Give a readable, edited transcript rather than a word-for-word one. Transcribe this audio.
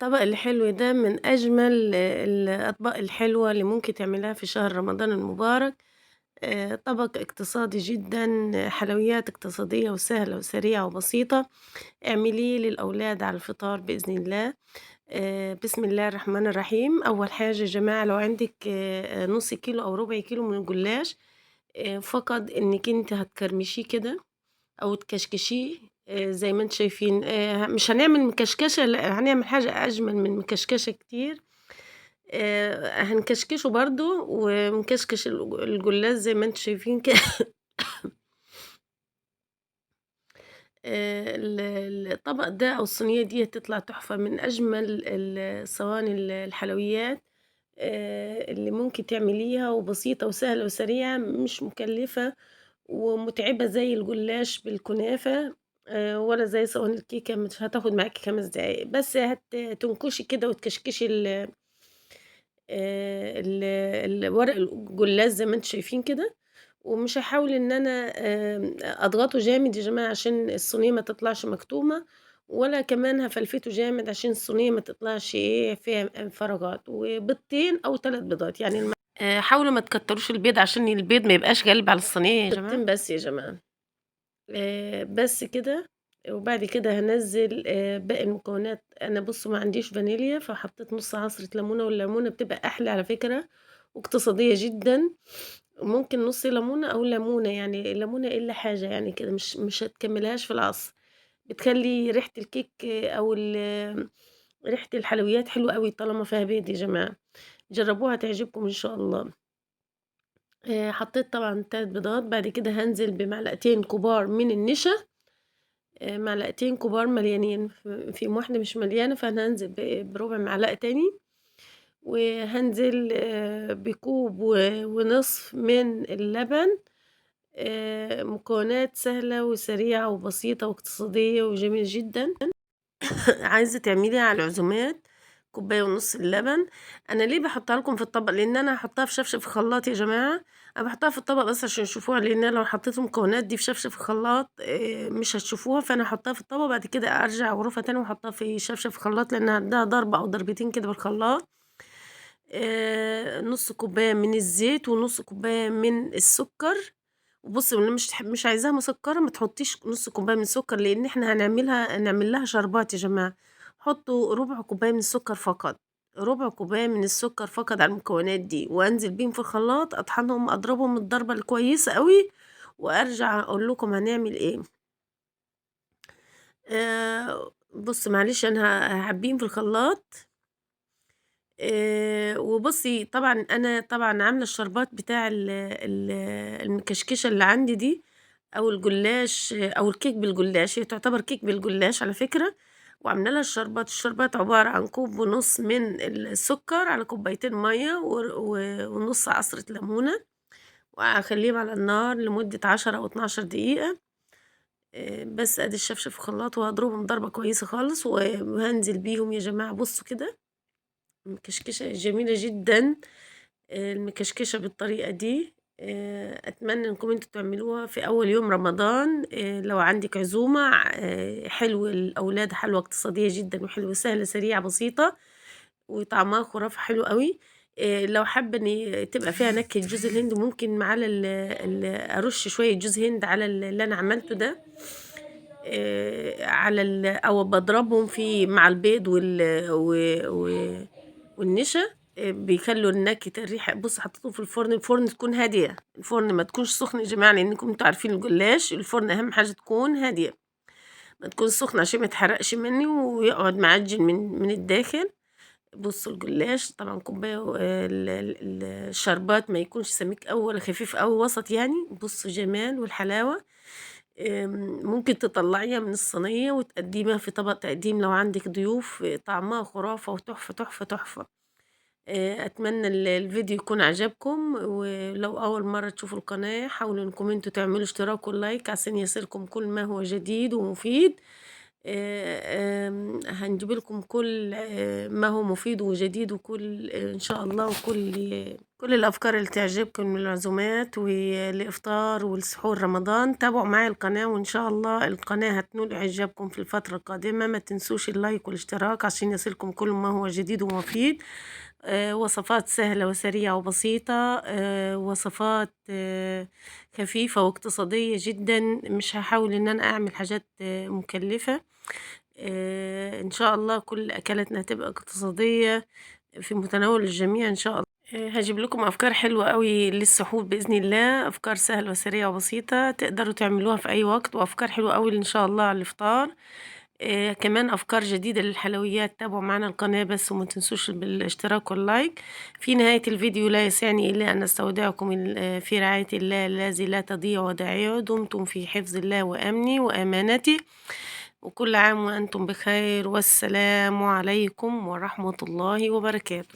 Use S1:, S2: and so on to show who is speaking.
S1: الطبق الحلو ده من أجمل الأطباق الحلوة اللي ممكن تعملها في شهر رمضان المبارك. طبق اقتصادي جدًا، حلويات اقتصادية وسهلة وسريعة وبسيطة، اعمليه للأولاد على الفطار بإذن الله. بسم الله الرحمن الرحيم. أول حاجة يا جماعة لو عندك نص كيلو أو ربع كيلو من الجلاش، فقط إنك أنت هتكرمشيه كده أو تكشكشيه، زي ما انتم شايفين. مش هنعمل مكشكشة، لا هنعمل حاجة أجمل من مكشكشة كتير. هنكشكشه برضو ونكشكش الجلاش زي ما انتم شايفين كده. الطبق ده أو الصينية دي هتطلع تحفة، من أجمل الصواني الحلويات اللي ممكن تعمليها، وبسيطة وسهلة وسريعة، مش مكلفة ومتعبة زي الجلاش بالكنافة، ولا زي صواني الكيكة، مش هتاخد معاكي 5 دقايق بس، هتنكشي كده وتكشكشي ورق الجلاش زي ما انتم شايفين كده. ومش هحاول ان انا اضغطه جامد يا جماعة عشان الصينية ما تطلعش مكتومة، ولا كمان هفلفته جامد عشان الصينية ما تطلعش فيها فراغات. وبيضتين او 3 بيضات يعني، حاولوا ما تكتروش البيض عشان البيض ما يبقاش غالب على الصينية يا جماعة. بيضتين بس يا جماعة، بس كده. وبعد كده هنزل باقي المكونات. انا بصوا ما عنديش فانيليا، فحطيت نص عصرة ليمونة، والليمونة بتبقى احلى على فكرة واقتصادية جدا. ممكن نص ليمونة او ليمونة، يعني ليمونة الا حاجة يعني كده، مش هتكملهاش في العصر. بتخلي ريحة الكيك او ريحة الحلويات حلوة قوي طالما فيها بيض يا جماعة. جربوها تعجبكم ان شاء الله. حطيت طبعا 3 بيضات. بعد كده هنزل بمعلقتين كبار من النشا، معلقتين كبار مليانين، في واحدة مش مليانة فأنا هنزل بربع معلقة تاني. وهنزل بكوب ونصف من اللبن. مكونات سهلة وسريعة وبسيطة واقتصادية وجميلة جدا. عايزة تعمليها على العزومات. كوباية ونص اللبن. أنا ليه بحطها لكم في الطبق؟ لأن أنا هحطها في شفشف الخلاط يا جماعة. أنا بحطها في الطبق بس عشان تشوفوها، لأن أنا لو حطيت المكونات دي في شفشف الخلاط، مش هتشوفوها، فأنا هحطها في الطبق وبعد كده أرجع أغرفها تاني وأحطها في شفشف الخلاط، لأن عندها ضربة أو ضربتين كده بالخلاط. نص كوباية من الزيت ونص كوباية من السكر. وبصي اللي مش عايزاها مسكرة ما تحطيش نص كوباية من السكر، لأن احنا هنعمل لها شربات يا جماعة. حطوا ربع كوباية من السكر فقط، ربع كوباية من السكر فقط على المكونات دي، وانزل بيهم في الخلاط اطحنهم، اضربهم الضربة الكويسة قوي، وارجع اقول لكم هنعمل ايه. بص معلش انا هعبيهم في الخلاط. وبصي طبعا انا عامله الشربات بتاع المكشكشه اللي عندي دي، او الجلاش او الكيك بالجلاش، هي تعتبر كيك بالجلاش على فكره. وعامله لها الشربات. الشربات عباره عن كوب ونص من السكر على كوبايتين ميه ونص عصره ليمونه، وهخليهم على النار لمده 10 او 12 دقيقه. بس ادي الشفشف في الخلاط، وهضربهم ضربه كويسه خالص، وهنزل بيهم يا جماعه. بصوا كده مكشكشة جميلة جدا، المكشكشة بالطريقة دي. أتمنى إنكم انتوا تعملوها في أول يوم رمضان. لو عندك عزومة، حلو الأولاد، حلوة اقتصادية جدا وحلوة سهلة سريعة بسيطة، وطعمها خرافة حلو قوي. لو حابة إن تبقى فيها نكهة جوز الهند، ممكن على أرش شوية جوز هند على اللي أنا عملته ده، على أو بضربهم في مع البيض والنشا، بيخلوا النكهة الريحة. بصوا حطيتهم في الفرن، الفرن تكون هادية، الفرن ما تكونش سخن يا جماعة، لأنكم انتوا عارفين الجلاش الفرن أهم حاجة تكون هادية، ما تكون سخنة عشان ما يتحرقش مني ويقعد معجن من الداخل. بصوا الجلاش طبعا كوباية، الشربات ما يكونش سميك أوي ولا خفيف أوي، وسط يعني. بصوا جمال والحلاوة. ممكن تطلعيها من الصينية وتقدميها في طبق تقديم لو عندك ضيوف. طعمها خرافة وتحفة تحفة تحفة. أتمنى الفيديو يكون عجبكم، ولو أول مرة تشوفوا القناة حاولوا إنكم انتوا تعملوا اشتراك ولايك عشان يصلكم كل ما هو جديد ومفيد. هنجيب لكم كل ما هو مفيد وجديد، وكل إن شاء الله، وكل الأفكار اللي تعجبكم من العزومات والإفطار والسحور رمضان. تابعوا معي القناة، وإن شاء الله القناة هتنول إعجابكم في الفترة القادمة. ما تنسوش اللايك والاشتراك عشان يصلكم كل ما هو جديد ومفيد. وصفات سهلة وسريعة وبسيطة، وصفات خفيفة واقتصادية جدا. مش هحاول إن أنا أعمل حاجات مكلفة. إن شاء الله كل أكلاتنا هتبقى اقتصادية في متناول الجميع إن شاء الله. هجيب لكم أفكار حلوة قوي للسحور بإذن الله، أفكار سهلة وسريعة وبسيطة تقدروا تعملوها في أي وقت، وأفكار حلوة قوي إن شاء الله على الإفطار. كمان أفكار جديدة للحلويات. تابعوا معنا القناة بس، وما تنسوش بالاشتراك واللايك. في نهاية الفيديو لا يسعني إلا أن أستودعكم في رعاية الله الذي لا تضيع ودائعه. دمتم في حفظ الله وأمنه وأمانته، وكل عام وأنتم بخير، والسلام عليكم ورحمة الله وبركاته.